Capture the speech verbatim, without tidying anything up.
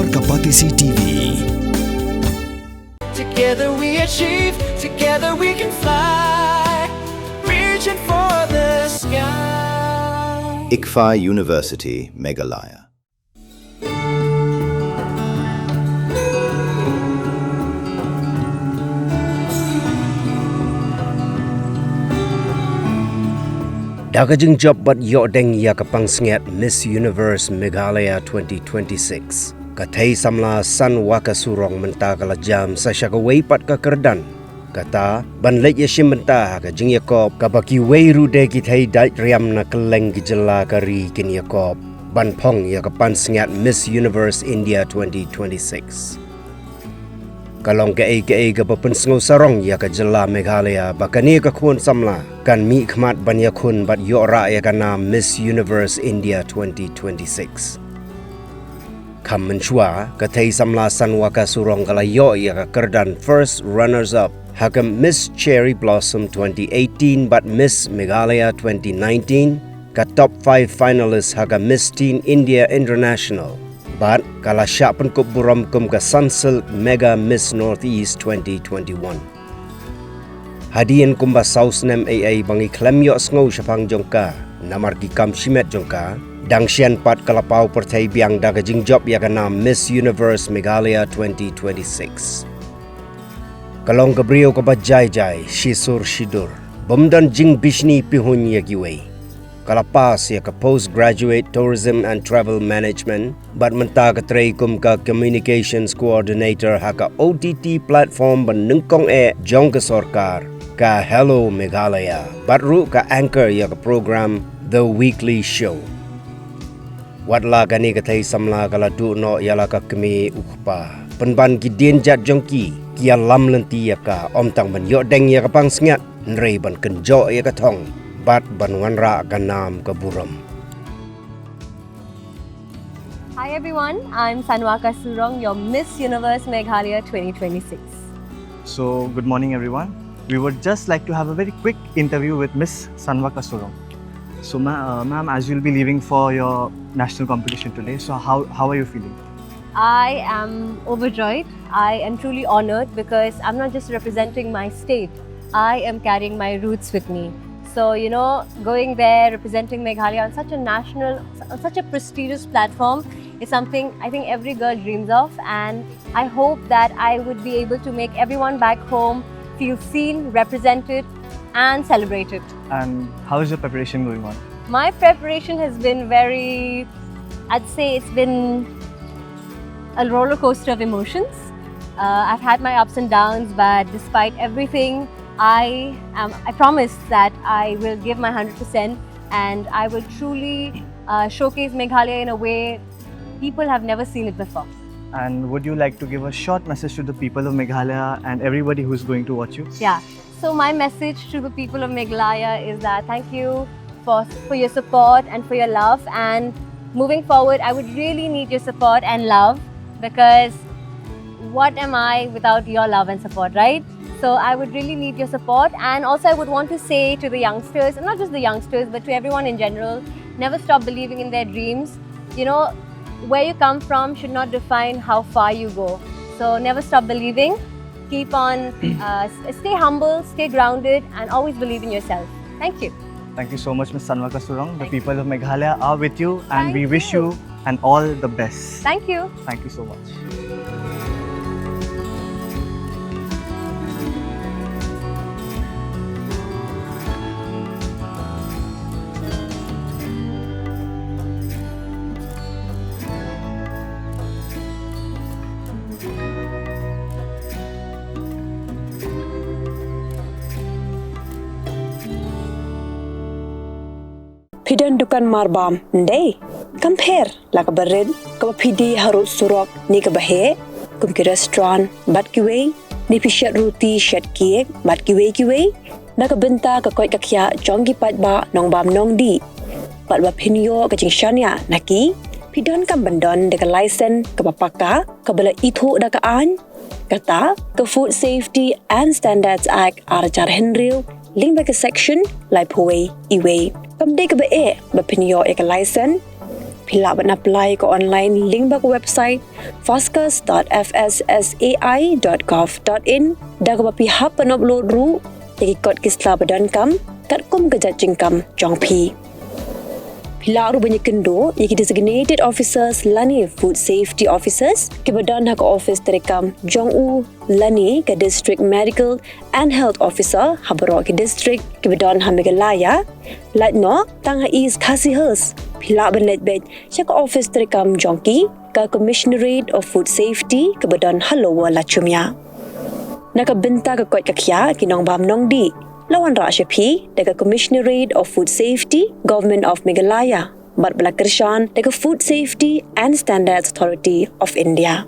Ka Batesi T V. Together we achieve, together we can fly. Reaching for the sky. ICFAI University, Meghalaya. Da ka jingjop bad ïoh deng ïa ka pansngiat Miss Universe Meghalaya twenty twenty-six, ka thei samla Sanwaka Surong mynta ka la jam sa sha kawei pat ka kyrdan. Kata, ban leit ïashim bynta ha ka jingïakop kaba kiwei ruh de ki thei dait riam na kylleng ki jylla ka ri kin ïakop ban phong ïa ka pansngiat Miss Universe India twenty twenty-six. Ka long kaei kaei kaba pynsngew sarong ïa ka jylla Meghalaya ba kane ka khun samla kan mih khmat ban ïakhun bad ïoh rah ïa ka nam Miss Universe India twenty twenty-six. Kham mynshuwa, ka thei samla Sanwaka Surong ka la ïoh ïa ka kyrdan first runners up ha ka Miss Cherry Blossom twenty eighteen bad Miss Meghalaya twenty nineteen, ka top five finalist ha ka Miss Teen India International. Bad ka la shah pynkup burom kum ka Sunsilk Mega Miss Northeast twenty twenty-one. Hadien kumba saw snem ei ei ba ngi khlem ïoh sngew shaphang jong ka namar ki kam shimet jong ka, dang shen pat ka la paw pyrthei biang da ka jingjop ïa ka nam Miss Universe Meghalaya twenty twenty-six. Ka long ka briew kaba jai jai, shisur shidur, bym don jingbishni pihuiñ ïa kiwei. Ka la pass ïa ka Postgraduate Tourism and Travel Management bad mynta ka trei kum ka Communications Coordinator ha ka O T T platform ba nyngkong eh jong ka sorkar, ka Hello Meghalaya, bad ruh ka anchor ïa ka program The Weekly Show. Wat la kane ka thei samla ka la duh noh ïa la ka kmie u kpa, pynban ki dienjat jong ki ki ïalam lynti ïa ka, ym tang ban ïoh deng ïa ka pansngiat, hynrei ban kynjoh ïa ka thong bad ban wanrah ka nam ka burom. Hi everyone, I'm Sanwaka Surong, your Miss Universe Meghalaya twenty twenty-six. So, good morning, everyone. We would just like to have a very quick interview with Miss Sanwaka Surong. So, ma- uh, ma'am, as you'll be leaving for your national competition today, so how, how are you feeling? I am overjoyed. I am truly honored because I'm not just representing my state, I am carrying my roots with me. So, you know, going there, representing Meghalaya on such a national, on such a prestigious platform is something I think every girl dreams of, and I hope that I would be able to make everyone back home feel seen, represented, and celebrated. And how is your preparation going on? My preparation has been very, I'd say it's been a roller coaster of emotions. Uh, I've had my ups and downs, but despite everything, I am, I promise that I will give my hundred percent, and I will truly uh, showcase Meghalaya in a way people have never seen it before. And would you like to give a short message to the people of Meghalaya and everybody who's going to watch you? Yeah. So my message to the people of Meghalaya is that thank you for, for your support and for your love. And moving forward, I would really need your support and love, because what am I without your love and support, right? So I would really need your support. And also, I would want to say to the youngsters, and not just the youngsters, but to everyone in general, never stop believing in their dreams. You know, where you come from should not define how far you go. So never stop believing. Keep on, uh, s- stay humble, stay grounded, and always believe in yourself. Thank you. Thank you so much, Miss Sanwaka Surong. The Thank you. People of Meghalaya are with you, and Thank we wish you. You and all the best. Thank you. Thank you so much. Phi don dukan marbam, ndei? Kam pher la kaba rit, kaba phi die harud surok ne kaba heh, kum ki restaurant bad kiwei, ne phi shet ruti, shet cake bad kiwei kiwei, na ka bynta ka koit ka khiah jong ki paidbah nongbam nongdih. Bad ba phin ïoh ka jingshaniah na ki, phi donkam ban don da ka license kaba paka, kaba la ithuh da ka aiñ, kata ka Food Safety and Standards Act ar hajar hynriew, lyngba ka section laiphew wei, iwei. Kam dei kaba eh ba phin ïoh ïa ka license, Phi lah ban apply ka online lyngba ka website foscas dot f s s a i dot gov dot in da kaba phi hap ban upload ruh ïa ki kot ki sla ba donkam katkum ka jait jingkam jong phi. Phi lah ruh ban ïakynduh ïa ki designated officers lane food safety officers kiba don ha ka office treikam jong u lane ka district medical and health officer ha baroh ki district kiba don ha Meghalaya. Lait noh tang ha East Khasi Hills, phi lah ban leit beit sha ka office treikam jong ki, ka Commissionerate of Food Safety kaba don ha Lower Lachumia. Na ka bynta ka koit ka khiah ki nongbam nongdih, la wanrah sha phi da ka Commissionerate of Food Safety, Government of Meghalaya, bad ba la kyrshan da ka Food Safety and Standards Authority of India.